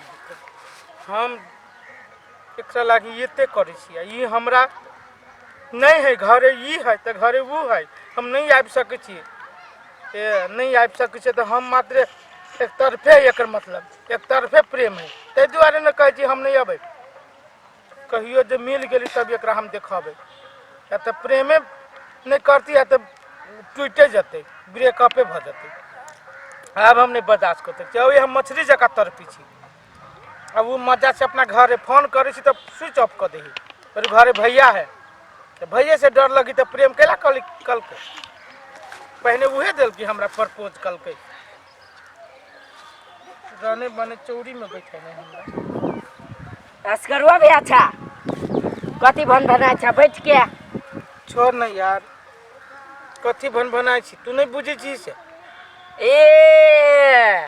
होतै। हम एकरा लागि एते करै छियै, ई हमरा नहि है। घरे ई है तऽ घरे ओ है, हम नहि आबि सकै छी। ए नहि आबि सकै छियै तऽ हम मात्र एक तरफे, एकर मतलब एक तरफे प्रेम है। ताहि दुआरे ने कहै छी हम नहि अबै। कहियो जे मिल गेली तब एकरा हम देखबै, या तऽ प्रेमे नहि करती या तऽ टूटे जेतै, ब्रेकअपे भऽ जेतै। आब हम नहि बर्दाश्त कऽ सकै छी। अभी हम मछली जकाँ तड़पी छी। अब ओ मजा से अपना घरे फोन करै छी तऽ स्विच ऑफ कऽ दही। फेर घरे भैया है तऽ भैये से डर लगी तऽ प्रेम कैला कल कलकै। पहिने उहे देलकी हमरा प्रपोज कलकै। रहने बने चौरी में बैठे नहीं हमरा। असगरुआ भी अच्छा कथी भन भनाइ छ बैठ के? छोड़ न यार, कथी भन भनाइ छी, तू नहीं बुझै छी से। ए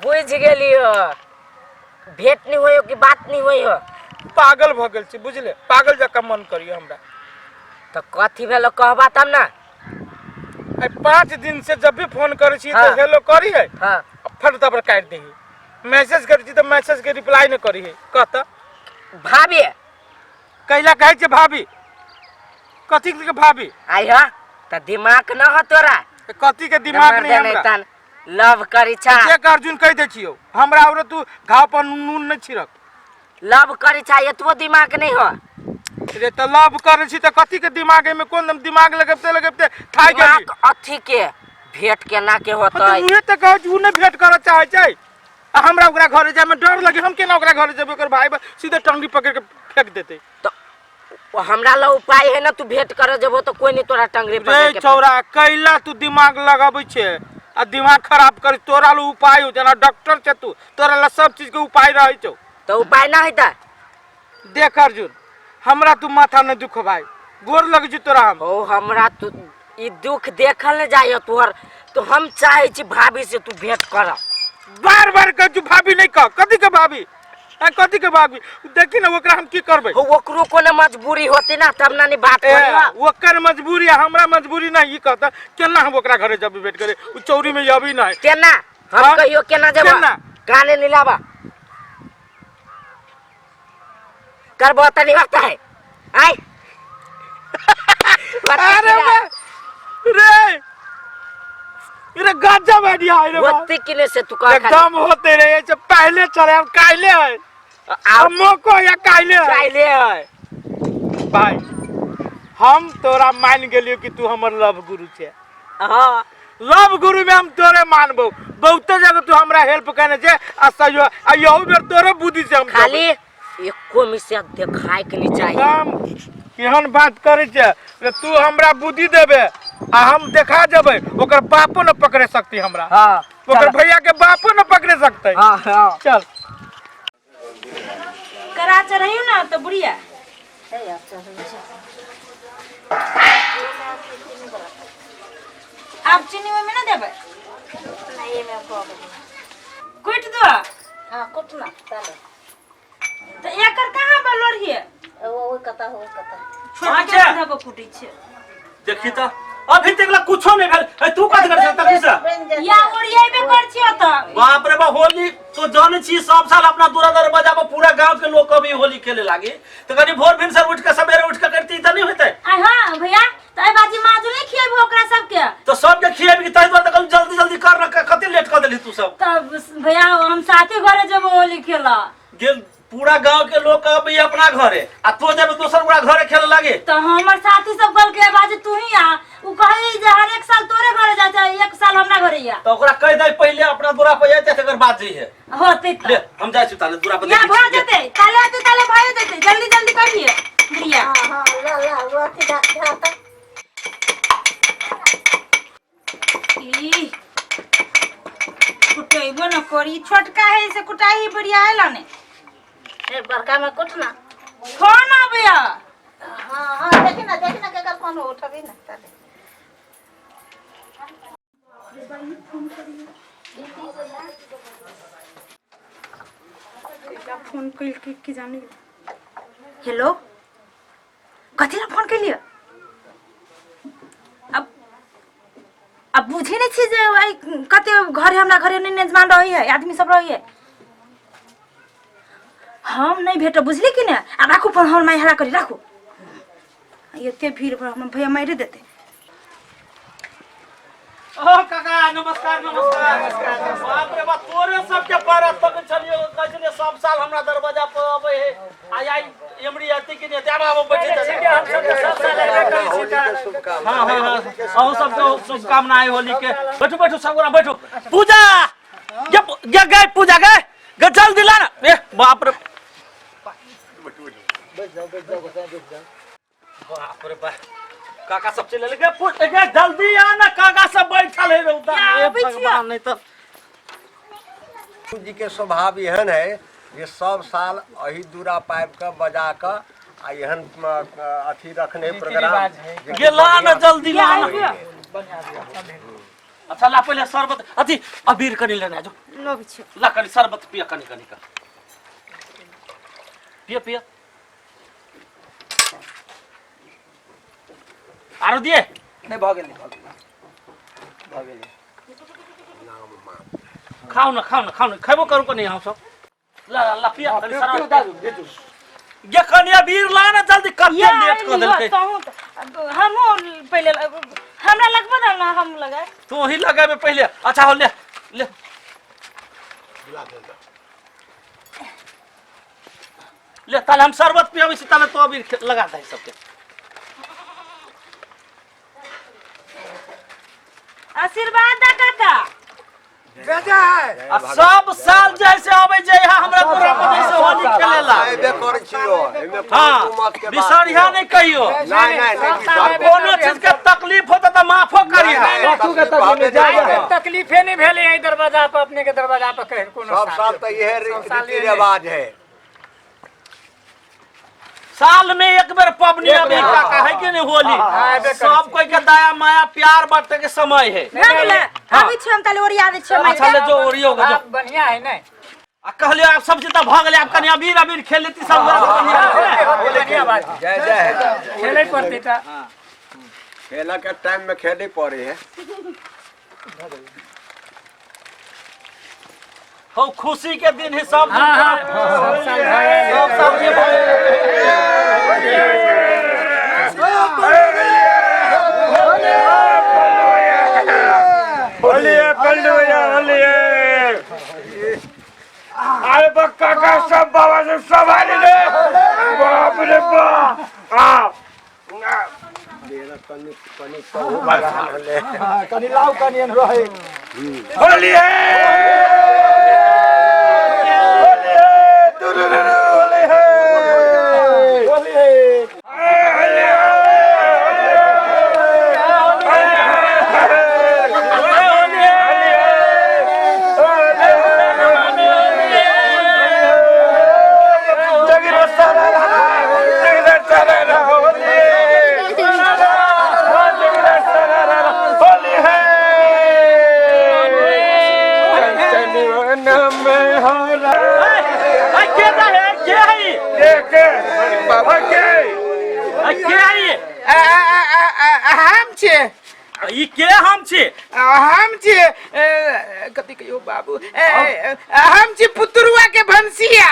बुझ गेलियो, भेंट नहीं होयो कि बात नहीं होयो। पागल भऽ गेल छी बुझले, पागल जकाँ मन करियो हमरा। तो कथी भेलो कहबा तब ना। आइ 5 दिन से जब भी फोन करै छी तऽ हेलो करी है, फट तब काटि दही। मैसेज करै छी तऽ मैसेज के रिप्लाई नहि करी है। कह तऽ। भाभी। कैला कहै छै भाभी? कथी के भाभी? आई हा तऽ दिमाग न हो तोरा। तऽ कथी के दिमाग नहीं हमरा? लव करी छा। देख अर्जुन, कहि दै छियौ हमरा और तू घाव पर नून नहि छिड़क। लव करी छा एतबो दिमाग नहीं हो। रे तऽ लव करै छी तऽ कथी के दिमाग एहिमे? कोन दिमाग लगेबते लगेबते थाकि गेली। दिमाग अथी के भेंट केना के हाँ, तऽ होतै? उहे तऽ कहै छी, उ नहि भेंट करऽ चाहै छै आ हमरा ओकरा घरे जायमे डर लगे। हम केना ओकरा घरे जेबै? ओकर भाई सीधे टंगरी पकड़ के फेंक देतै। तो वो हमरा ला उपाय है ना, तू भेंट करे जेबो तो कोई नहीं तोरा टंगरी पकड़ रे के। छौड़ा, कैला तू दिमाग लगाबै छै आ दिमाग खराब कर? तोरा ला उपाय हो, जेना डॉक्टर छै तू, तोरा ला सब चीज के उपाय रहै छौ। तो उपाय ना है त? देख अर्जुन, हमरा तू माथा नहीं दुखबाई, गोर लग छी तोरा हम। ओ हमरा तू ई दुख देखल नहीं जाय तोहर, तो हम चाहे छी भाभी से तू भेंट कर। बार बार कह तू भाभी नहीं कह। कथी के भाभी आ कथी के भाभी? देखी ना ओकरा हम की करबै। हो ओकरो कोनो मजबूरी होते ना तब ना नहीं बात ए करियो। ओकर मजबूरी आ हमरा मजबूरी नहीं। ई कहता केना हम ओकरा घरे जब भेंट करे? उ चौरी में अभी नहीं। केना हम हाँ? कहियो केना जेबो? केना? काने नहीं लाबा करबो त नहीं होता है आय। अरे बे रे रे गजब आइडिया है रे बा। होते कि नहीं से तू कह खाली। एकदम होते रहे से पहले चले, अब काइले है। अब अब मौको या काइले है। काइले है। भाई, हम तोरा मान गेलियो कि तू हमर लव गुरु छे। हाँ। लव गुरु में हम तोरे मानबो। बहुते जगह तू हमरा हेल्प करने छे आ सहयोग, आ यहू बेर तोरे बुद्धि से हम जेबै। खाली एको मिसिया देखाय के नहीं चाहिए। एकदम केहन बात करे छे रे तू? हमरा बुद्धि देबे आ हम देखा जेबै, ओकर बापो न पकड़े सकती हमरा। हाँ। ओकर भैया के बापो न पकड़े सकते। हाँ हाँ। चल। करा चढ़ैयौ ना तऽ बुढ़िया। आब चीनी ओहिमे ना देबै? नहीं, एमे भऽ गेलै। कुटि दो। हाँ, कुटना ताले। तऽ एकर कहाँ बा लोढ़ी? ओ ओ कता हो कता। छोटके। अच्छा। धऽ कऽ कुटै छै। देखी तऽ अभी तक ला कुछो नहीं भेल। ए, तू कथी करै छह तखनी से? बनि जेतै। या ओरियेबे कर छियो तऽ। बाप रे बाप, होली तो जाने छी सब साल अपना दूरा दरवाजा पर पूरा गांव के लोग कभी होली खेले लागी, तो कनी भोर भिनसर उठ के सवेरे उठ के करती तऽ नहीं होते? आय हाँ भैया, तऽ एहि बाजी माजू नहि खियेबो ओकरा सबके? तो सबके खिएबी, ताहि दुआरे तऽ कहलहुँ जल्दी जल्दी कर न, कते लेट कऽ देलही तू सब। तब भैया, हम साथी घरे जेबो होली खेलऽ। गेल पूरा गांव के लोग अभी अपना घरे आ तो जब दोसर गोरा घरे खेले लागे। तऽ हमर साथी सब कहलकै बाजी तू ही आ, उ कहै जे हर एक साल तोरे घरे जाइ छै, एक साल हमरा घरे आ। तो ओकरा कहि दे पहिले अपना दूरा पर जैते तकर बाद जइहे। होतै तऽ। ले हम जाइ छी ताले दूरा पर। या देखै भऽ छी। जेतै ताले, आते ताले भए जेतै। जल्दी जल्दी करिए बुढ़िया। हाँ हाँ, ला ला, वो अथी धा धा तऽ। ई कुटेबो न करी, छोटका है से कुटाई बढ़िया है लाने। ए बड़का में कुटना। फोन आबैया। हाँ हाँ, देखी ना, देखी ना केकर फोन हो, उठबी ना ताले। फोन कैलकै की जानी। हेलो, कथी ला फोन कैलियै? अब बुझै नहि छी जे आइ कते घरे हमरा घरे नहि मेजबान रहै है, आदमी सब रहै है। हम नहीं भेटब बुझली कि ने। आ राखू फोन, हमर माय हल्ला करी, राखू। एते भीड़ पर हमर भैया मारि देते। ओ काका नमस्कार नमस्कार। बाप रे बाप, तोरे सबके पारा तक छलियो, कहै छलियै सब साल हमरा दरवाजा पर अबै है, आइ आइ एमरी अति कि नहि आब आब बैठे छलियै। हम सब तऽ सब साल अयबे करै छी तऽ। हाँ हाँ हाँ, अहूँ सबके शुभकामना है होली के। बैठू बैठू सब गोरा बैठू। पूजा गे गे गे पूजा गे गे जल्दी ला ना। ए बाप रे बाप रे बाप, काका सब चलि एलै। गे गे जल्दी आ ना, काका सब बैठल है रौदा में। ए आबै छियै। भगवान, नहीं तो जी के स्वभाव एहन है जे सब साल एही दूरा पाबि कऽ बजा कऽ आ एहन अथी रखने प्रोग्राम जे गे ला ना जल्दी ला ना। बढ़िआँ। अच्छा ला पहिले शरबत अथी अबीर कनी लेने जो। लग छै। ला कनी शरबत पिय, कनी कनी का पिय पिय। आरो दिए नहि भऽ गेलै, भऽ गेलै, भऽ गेलै। खाओ ना खाओ ना खाओ ना, खेबो करू कनी अहाँ सब। ला ला ला पिया कनी शरबत। गे कनी अबीर ला ना जल्दी, कते या लेट कऽ देलकै। तहूँ तऽ हमहूँ पहिले हमरा लगबो दे ना, हम लगाए। तू ही लगाबे पहिले। अच्छा हो ले ले ले, ताले हम शरबत पियाबै छी, ताले तो अबीर लगा दही सबके। आशीर्वाद दा काका। आ सब साल जैसे आबै जे यहाँ हमरा पूरा पर जैसे होली खेलेला। अयबे करै छियो, एहिमे कोनो हाँ दू मत के बात बिसरिहा नहीं कहियो। नहीं नहीं नहीं बिसरबो। कोनो चीज के तकलीफ होता तऽ माफो करिहा। नहीं, नहीं, कथू के तकलीफ तकलीफ हबे नहीं नहीं करे। तकलीफे नहीं भेलै एहि दरवाजा पर, अपने के दरवाजा पर कहियो कोनो सब साल तऽ इहे सब साल रीति इहे। रिवाज है। साल में एक बेर पबनी अबै काका है कि नहीं होली, अयबे करै सब कोई के दया माया प्यार बांटे के समय है। ना बोले आबै छी हम, ताले ओरिया दै छियै माय अच्छा ले जो ओरियो जो। आप बढ़िया है नहीं। आ कहलियो आब सब चीज तऽ भऽ गेलै, आब कनी अबीर अबीर खेल लेती सब गोरा तऽ बढ़िया रहतै। बढ़िया बात है। जय जय है। खेले पड़तै तऽ। खेला के टाइम में खेले पड़े है। हो खुशी के दिन है सब। हाँ हाँ, सब साल भए सब साल के भऽ होलिए पंडुया होलिए। अरे बा काका सब बाबा से सब आले रे, बाप रे बाप। आ मेरा कनी कनी कहू बड़ा होले। कनी लाउ कनी एन रहे। होलिए होलिए दुरुरुरु होलिए होलिए। आ के जा है, के है ई? आ के है ई? हम छियै। ई के हम छी? हम छियै, कथी कहियौ बाबू, हम छी पुतरुआ के भनसिया।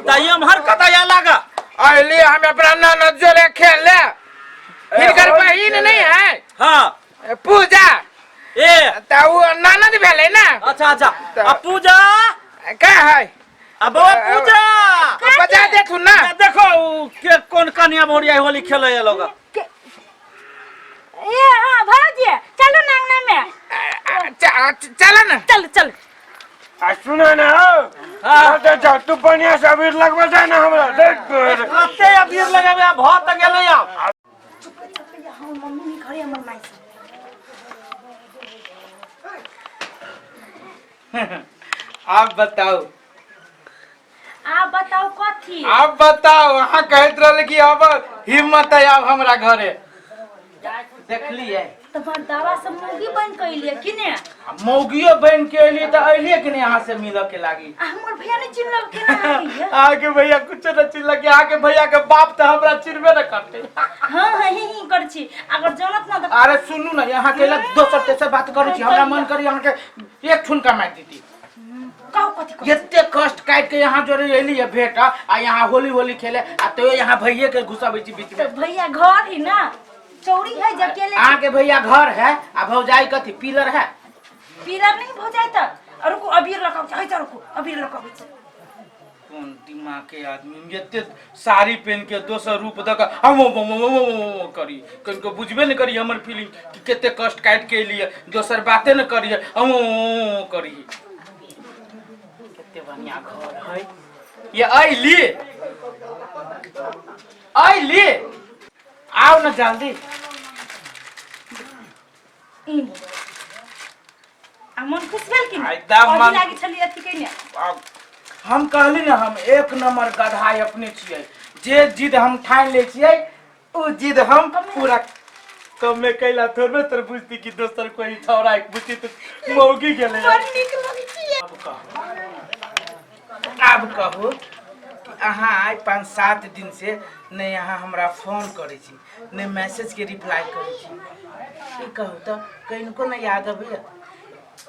तऽ ई एम्हर कतऽ आयल लागा? अइली हम अपना ननद जोरे खेले, हिनकर बहिन नहीं है। हाँ पूजा। ए तऽ ओ ननद भेलै ना। अच्छा अच्छा, आ पूजा का है? आ बौआ पूजा बजा देथु ना। आ देखो उ के कोन कनिया भौरिया होली खेले है लोग। ए हाँ भौजी, चलो ना अंगना में। चल ना। चल चल। आ सुनो ना हो, तो जा तू बढ़िया से अबीर लगबे जा ना हमरा देख। कते अबीर लगाबे, आब भऽ तऽ गेलै आब। हमर मम्मी नहीं घरे, हमर माय से। आप बताओ। आप बताओ कथी? आप बताओ, अहाँ कहैत रहले कि अब हिम्मत है आब हमरा घरे, देखलियै? तऽ मर्दावा सब मौगी बन के अइलियै कि ने? मौगियो बन के अलियै तऽ अलियै कि नहीं अहाँ से मिलऽ के लागी? आ हमर भैया नहीं चिन्हलक केना अहाँके? अहाँके भैया कुछो न चिन्हलक, अहाँके भैया के बाप तऽ हमरा चिन्हबे न करतै। हाँ हाँ ही ही कर छी, अगर जानत ना तऽ। अरे सुनू ना, यहाँ के लग दोसर तेसर बात करै छी, हमरा मन करी अहाँके एक ठुनका मारि देती। कहू कथी कहू एते कष्ट काटि के यहाँ जोरे एली है भेंट आ यहाँ होली होली खेले आ तो यहाँ भैये के घुसाबै छी बीच तो में। भैया घर ही ना चौरी है जब अकेले। अहाँ के भैया घर है आ भौजाई कथी पिलर है? पिलर नहीं भौजाई तक। और रुको अबीर लगाओ है, रुको अबीर लगाओ। कोन दिमाग के आदमी एते साड़ी पहन के दोसर रूप दऽ कऽ हम करी, कनिको बुझबे नहि करी हमर फीलिंग कि कते कष्ट काटि के एलियै, दोसर बाते नहि करियै, हम करी। कते बढ़िया घर है ये। अइली अइली, आओ न जल्दी। ई आ मन खुश भेल कि आ, एकदम मन- लागी छली अथी कइने। आब हम कहली ने हम एक नंबर गधा अपने छियै, जे जिद हम ठानि लै छियै ओ जिद हम पूरा कमे कैला थोड़बे तर बुझती कि दोसर कोई छौड़ा बुझती तो मौगी गेलै। बड़ नीक लगै छियै। आब कहू, आब कहू कि अहाँ आइ 5-7 दिन से नहि अहाँ हमरा फोन करै छी नहि मैसेज के रिप्लाई करै छी, ई कहू तऽ कनिको नहि याद अबैया?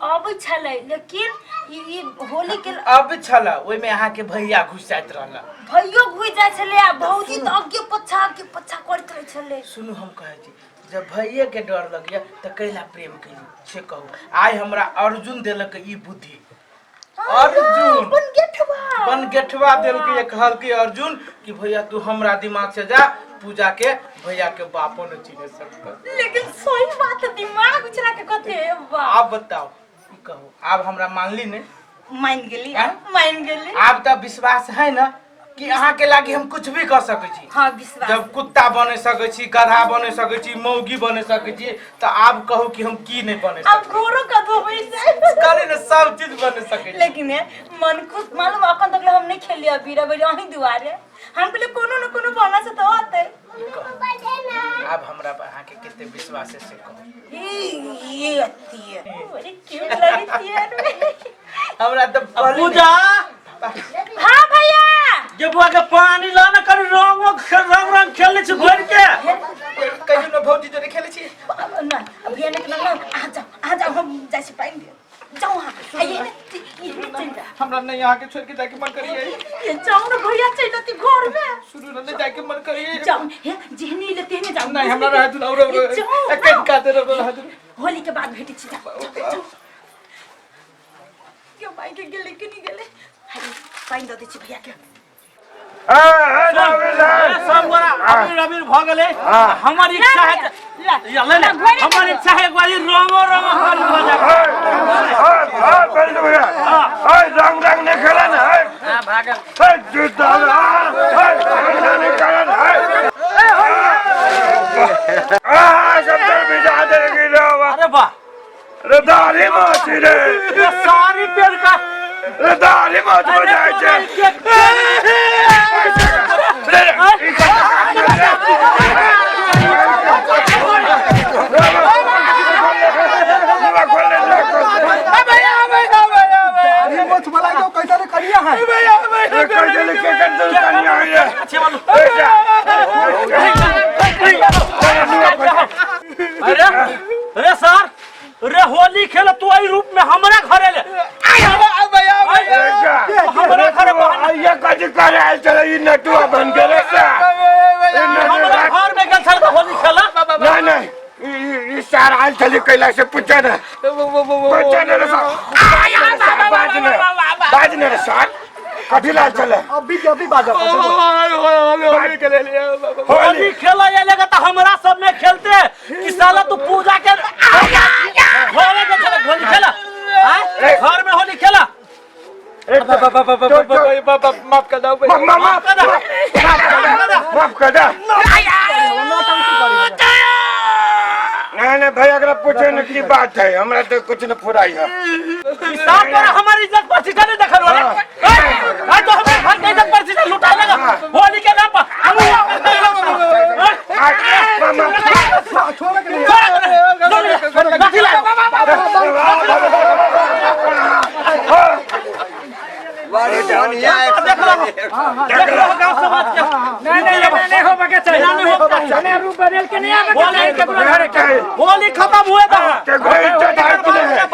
अबै छलै लेकिन ई होली के अब छल ओहिमे अहाँके भैया घुसि जाइत रहल। भैयो घुसि जाइ छलै आ भौजी तऽ आगे पछा करैत रहै छलै। सुनू हम कहै छी जब भैये के डर लगैया तऽ कैला प्रेम केली से कहू। आइ हमरा अर्जुन देलक ई बुद्धि, अर्जुन बनगेठवा देलकै, कहलकै अर्जुन कि भैया तू हमरा दिमाग से जा, पूजा के भैया के बापो न चिन्ह सकता। लेकिन सही बात दिमाग उछला के कथे बा। आब बताओ ई कहू आब हमरा मानली ने? मान गेली, मान गेली। आब तऽ विश्वास है ना कि अहाँ के लागी हम कुछ भी कर सकै छी? हाँ विश्वास। जब कुत्ता बने सकै छी, गधा बने सकै छी, मौगी बने सकै छी, तऽ आब कहू कि हम की नहीं बने अब सकै? घोरो का धोबै छै। कहली ने सब चीज बने सकै छी। लेकिन मन खुश मालूम अखन तक हम नहीं खेलिए अबीर अबीर अहीं दुआरे हम कहलिए कोनो न कोनो बहाना से तो आते। आब हमरा पर अहाँ के कते विश्वास है से कहू। ये अति है बड़ी क्यूट लगै छियै। हमरा तऽ पूजा। हाँ भैया जे बुआ के पानी ला ना कर रंग रंग रंग खेले छी घोर के। कहियो न भौजी जोरे खेले छी ना भैया ने ना आ जाओ हम जाइ छी पानि दिअ जाओ। हाँ ये ये चल जा। हमरा नहीं यहाँ के छोड़ के जाके मन करिए। ये जाओ ना भैया चल जाती घर में। शुरू न जाके मन करिए। जाओ हे जेहनी ले तेहने जाओ। नहीं हमरा रह दू और जाओ एक का दे रह दू। होली के बाद भेटी छी। जाओ जाओ क्यों भाई के गेले कि नहीं गेले? पानि दऽ दै छी भैया के। सब गोरा अबीर अबीर भऽ गेलै। हमर इच्छा है हमर इच्छा है एक बारी रंगो रंग होली भऽ जाए। रंग रंग नहीं खेला ना जूता नहीं खेला ना सब देगी। अरे वाह रे दाढ़ी माछी रे सारी पेड़ का रे दाढ़ी माछ हो जाए छे। दाढ़ी मोछ वाला जो कैसा रे करिया है। अरे अरे सर रे होली खेल तू आई रूप में हमरा घरे ले हमरा घरे ये कथी करे आयल छलै ई नटुआ बन के रे हमरा घर में गेल छल होली खेला। नहीं नहीं ई सार आयल छलै कैला से पूछे ना पूछे ना रे सर बाज ने बाज ने रे सर कथी लाल छलै? अभी के अभी बाजा होली खेला ये लगा तो हमरा सब में खेलते कि साला तू पूजा के घरे के खेला होली खेला घर में होली खेला। माफ कर दो माफ कर दो माफ कर दो। नहीं नहीं भाई अगर पूछे न की बात है हमरा तो कुछ न फुराई है। साफ कर हमारी इज्जत प्रतिष्ठा नहीं देखल वाला आज तो हमारे घर के इज्जत प्रतिष्ठा लुटा लेगा होली के नाम पर। छोड़ के देख लो गांव समाज के नहीं नहीं नहीं होबे के चाहिए, नहीं रूप बदल के नहीं आवे के चाहिए। होली खत्म हुए तो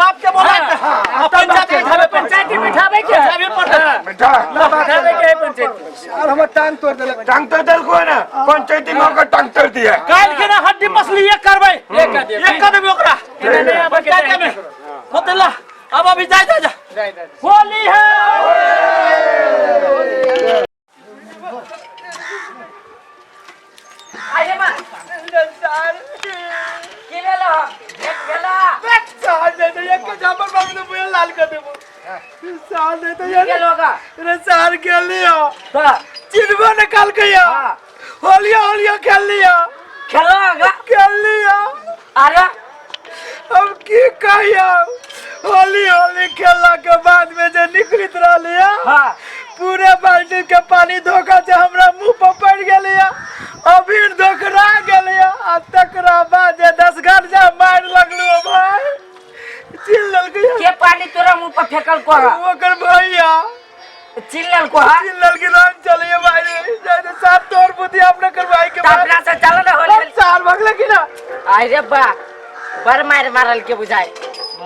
बाप के बोला पंचायत बैठा। बैठाबे के है पंचायत। यार हमर टांग तोड़ देलक। टांग तोड़ देलको है ना, पंचायती में ओकर टांग तोड़ दिया। काल्हि के ना हड्डी पसली एक करबै। एक कर देबै। एक कर देबै ओकरा। एना नहि आबऽ के पंचायत में होते ला अब अभी जाय जा जा। जाय जा। होली है। अरे बा की भेल हो? भेट भेला? साल दे दे एक झापर बाबू तो मुझे लाल कर देबो। साल दे दे की यार। भेल होगा? रे साल खेल लियो। तो चिन्हबो निकाल के या। हाँ। होलिया होलिया खेल लियो। खेलो होगा? खेल लियो। अरे हम की कहियो, होली होली खेलला के बाद में जे निकलित रहलिया, हाँ। पूरे बाल्टी के पानी धोखा से हमरा मुंह पर पड़ गेलिया, अबीर धोखरा गेलिया, आ तकरा बाद जे 10 घर जा मार लगलू भाई, चिल ललकै। के पानी तोरा मुंह पर फेकल को? ओकर भैया। चिल्लल को? हा। चिल ललकी रंग चलिए भाई रे जाए साथ तोर बुद्धि अपने करवाई के तो बाद अपना से चलो ना होली। साल भगले की ना। अरे बा बड़ मार मारल के बुझाए।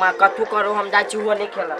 माँ कथू करू, हम जाइ छी होली खेलऽ।